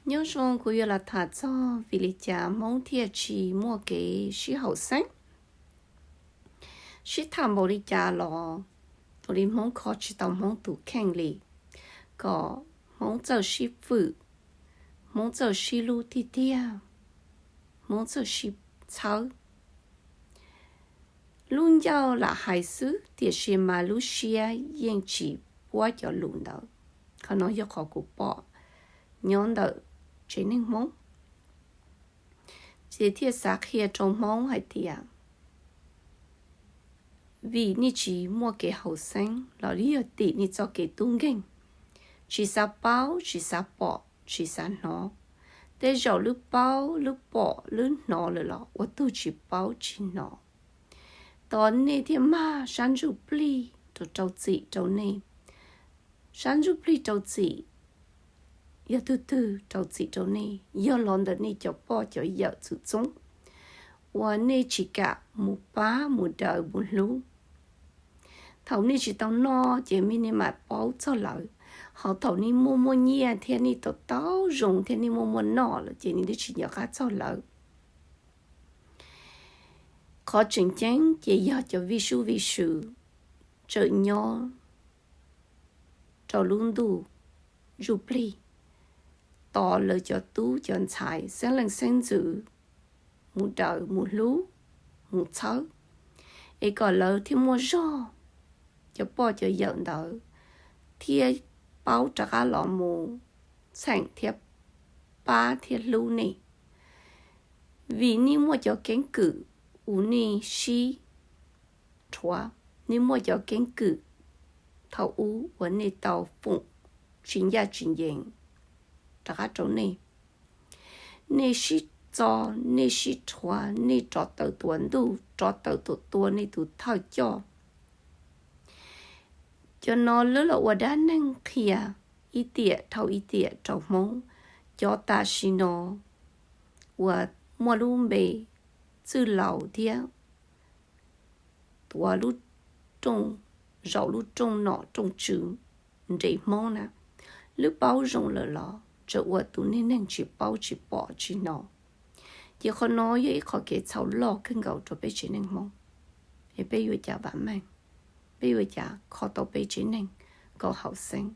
Nyob zoo, kuv yuav los tham txog vim li cas Hmoob thiaj tsis muaj kev sib haum xeeb. Sib tham npaum li cas los ua li Hmoob kho tsis tau Hmoob tus kheej li, kom Hmoob txawj sib fwm, Hmoob txawj sib hlub tiag tiag, Hmoob txawj sib txhawb. Lub ncauj lam hais xwb, tiam sis mas lub siab yeej tsis puab cov lus ntawd. Qhov no yog qhov kuv pom nyob ntawm tsev neeg Hmoob, ces thiaj xav qhia rau Hmoob hais tias, vim nej tsis muaj kev haum xeeb los yog tim nej txoj kev tub nkeeg, tsis xav paub, tsis xav pom, tsis xav hnov. Tej zaum lub paub, lub pom, lub hnov lawm los ua tug tsis paub tsis hnov. Tos nej thiaj mag sab ntsuj plig rau, rau txim rau nej. Sab ntsuj plig rau txim yog tug twg rau txim rau nej? Yog los ntawm nej cov poj cov yawm txwm txoob uas nej tsis kam mus pab, mus daws, mus hlub. Thaum nej tsis tau noj ces nej mam paub txog lawv, ho thaum nej muaj muaj nyiaj thiab nej tau tau zoo thiab nej muaj muaj noj lawm ces nej twb tsis nco qab txog lawv. Qhov tseem ceeb ces yog cov vij sub vij sw tseem nyob rau lub ntuj ntsuj plig, tos lawv cov tub cov ntxhais xeeb leej xeeb ntxwv mus daws, mus hlub, mus txhawb, es kom lawv thiaj muaj zog, cov poj cov yawm ntawd thiaj paub rov qab los mus txheem thiab pab thiab hlub nej. Vim nej muaj cov keeb kwm uas nej sib rhuav, nej muaj cov keeb kwm thaum ub uas nej tau foom tsis ncaj tsis ncees rov qab rau nej. Nej sib txo, nej sib rhuav, nej rov tawm tuam ntuj, rov tawm tuam tua nej tus thawj coj. Cov no lawv los ua dab neeg qhia ib tiam dhau ib tiam rau Hmoob. Cov tam sim no uas muaj lub npe txwj laus thiab tuav lub rooj, zaum lub rooj nom rooj tswv nres Hmoob na, lub paub zoo lawm los tseem ua tus niag neeg tsis paub tsis pom tsis hnov. Ces qhov no yog ib qho kev txhaum loj kawg nkaus rau peb tsev neeg Hmoob. Es peb yuav cas vam meej, peb yuav cas kho tau peb tsev neeg kom haum xeeb?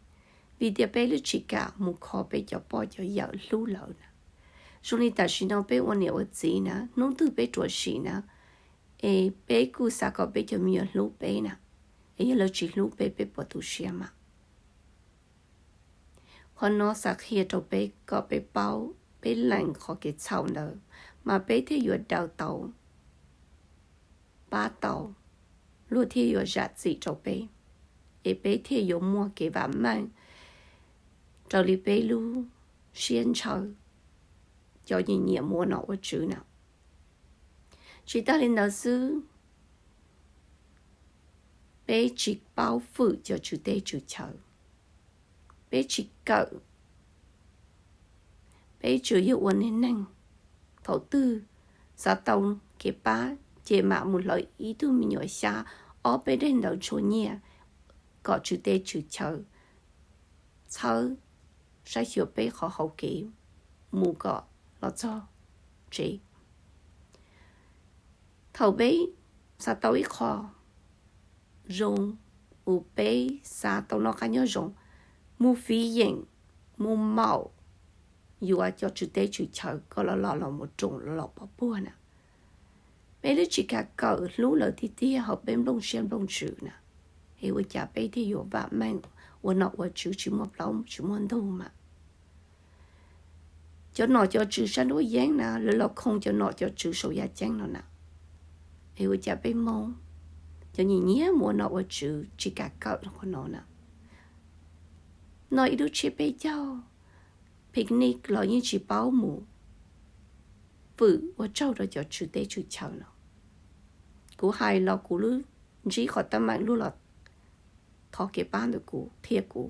Vim tias peb lub tsis kam mus kho peb cov poj cov yawm hlub lawv na. Zoo li tam sim no peb ua niam ua txiv na, hnub twg peb ruam sim na, es peb kuj xav kom peb cov me nyuam hlub peb na, es yog lawv tsis hlub peb, peb puas tu siab mas? Qhov no xav qhia rau peb kom peb paub, peb lees qhov kev txhaum ntawd, mas peb thiaj yuav daws tau, pab tau, luag thiaj yuav zam txim rau peb, es peb thiaj yuav muaj kev vam meej raws li peb lub siab ntshaw, cov nyiam nyiam mus ua nom ua tswv na. Tsis tag li ntawd xwb, peb tsis paub fwm cov tswv teb tswv chaw, peb tsis kawm, peb tsuas yog ua niag neeg. Thaum twg xav tau kev pab ces mam mus hlawv ib tug me nyuam xyab ob peb daim ntawv ntxhua nyiaj kom tswv teb tswv chaw txhawb saib xyuas peb qhov hauv kev mus kom los txog tsev. Thaum peb xav tau ib qho zoo, uas peb xav tau noj qab nyob zoo, mus fiv yeem, mus maum, yuav cov tswv teb tswv chaw kom los los los mus roos los los pov puag na. Peb twb tsis kam kawm hlub lawv tiag tiag hauv peb nplooj siab nplooj ntsws na, es ua cas peb thiaj yuav vam meej ua nom ua tswv tsis muaj plaub tsis muaj ntug mas? Cov nom cov tswv sab nruab yeeb na, lawv los khoo cov nom cov tswv saum yaj ceeb no na, es ua cas peb Hmoob cov nyiam nyiam mus ua nom ua tswv tsis kam kawm qhov no na? Noj ib lub tsiab peb caug, picnic los yeej tsis paub mus fwm ua tsaug rau cov tswv teb tswv chaw no. Kuv hais los kuv lub ntsib qhov teeb meem luag los thov kev pab ntawm kuv, qhia kuv,